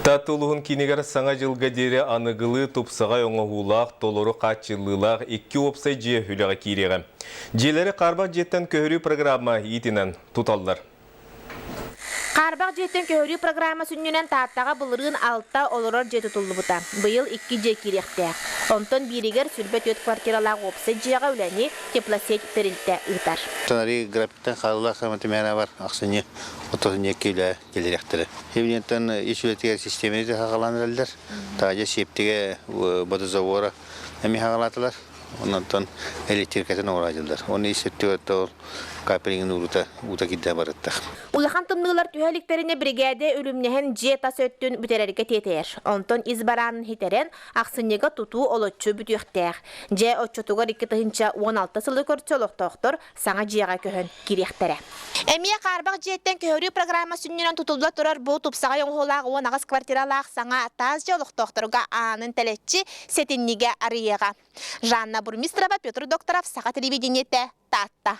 Таатта улууһун киинигэр Саҥа дьылга диэри аныгылыы тупсаҕай оҥоһуулаах, толору хааччыллыылаах икки уопсай дьиэ үлэҕэ киириэҕэ. Дьиэлэри хаарбах дьиэттэн көһөрүү программа иитинэн туталлар. Хаарбах дьиэттэн көһөрүү программа сүнньүнэн Тааттаҕа былырыын алта олорор дьиэ тутуллубута. Быйыл икки дьиэ киириэхтээх. Онтон бииригэр 24 квартиралаах уопсай дьиэҕэ үлэни теплосеть тэрилтэ ыытар. Тонарий графиктан хаалыылаах самотымяна бар ахсынньы отоһунньа үлэ кэлиэхтэрэ. Ибинтэн ис үлэтигэр систиэмэни хаҕалаан эрэллэр. Таажа сиэптигэ водозабора эмиэ хаҕалаатылар. Онтон электрикатын оҥороодьулар. Оны ис өттүгэр ол капелиҥин уурута уута кирдэ барыттах. Улахан тымныылар түһэ иликтэринэ биригээдэ үлүмнэһэн дьиэ тас өттүн бүтэрэргэ тиэтэйэр. Онтон ис бараанын хитэрэн, ахсынньыга тутуу олоччу бүтүөхтээх. Дьэ, оччотугар 2016 сылы көрсө олохтоохтор саҥа дьиэҕэ көһөн киириэхтэрэ. Эмиэ хаарбах дьиэттэн көһөрүү программа сүнньүнэн тутулла турар бу тупсаҕай оҥоһуулаах 18 квартиралаах саҥа таас дьиэ олохтоохторуга аанын тэлэччи сэтинньигэ арыйыаҕа. Жанна Бурмистрова, Петр Докторов, Саха телевидениетэ, Таатта.